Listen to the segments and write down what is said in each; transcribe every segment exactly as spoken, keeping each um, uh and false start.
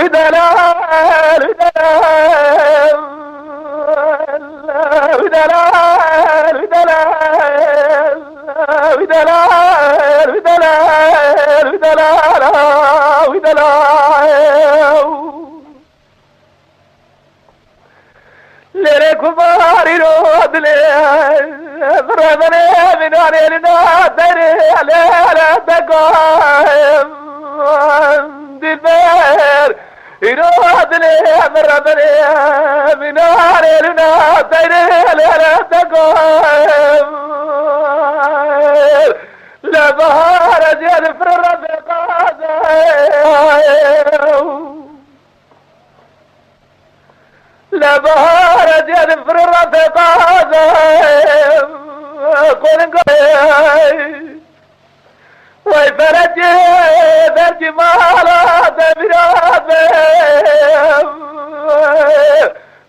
Delal, delal, delal, delal, delal, delal, delal. Lêrê ku barî ro dilê, bi revenê mînanê li na derê, lê, lê, dega, dilber, îro dilê, bi revenê mînanê li na derê, lê, lê, dega, le bahar ez yê li fir refê qazê. Le bahar ez yê li fir refê qazê, qoninga wey ferecê, belkî mala te vîra be.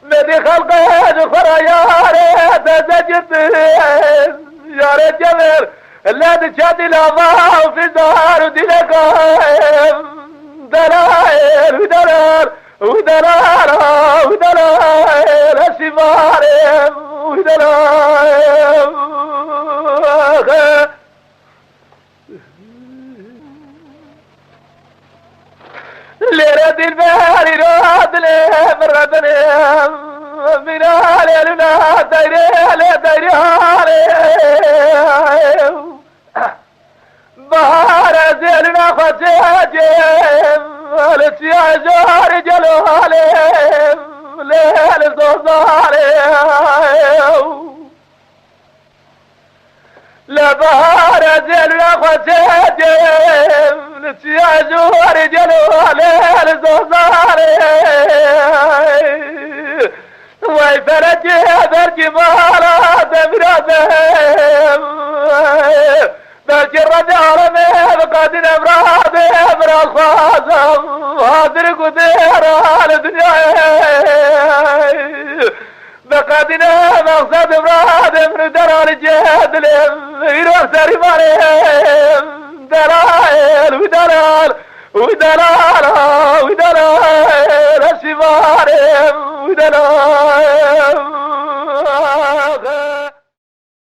Medî xelqê ji xwe re yarê te zecirtin, yarê cevir, le di çetî lava û fîzar û dîleka, delayel wî delal, wî delal, wî delal, ez şîvarê, wî delal. Lêre dilberî ra dilê min re binê, mîna lê lûna deyrê lê deyrê halê. Bahar ez ê lûna xwe çêkêm, li çiya jarê gelo halê, lê li zozalê. Le bahar ez ê li xwe çêkêm, li çiya ji warê gelo lê li zozarê. Wey ferekê belkî mala te vira be, belkî revê alemê bi qadîn evradê bira xwazim, hazir ku dêra li dinyayê. Beqedîne mexzed imradê min û deralê cê dilê min, îro serî malê delal, wî delal, wî delal, wî delal, ez şîvarê, wî delal.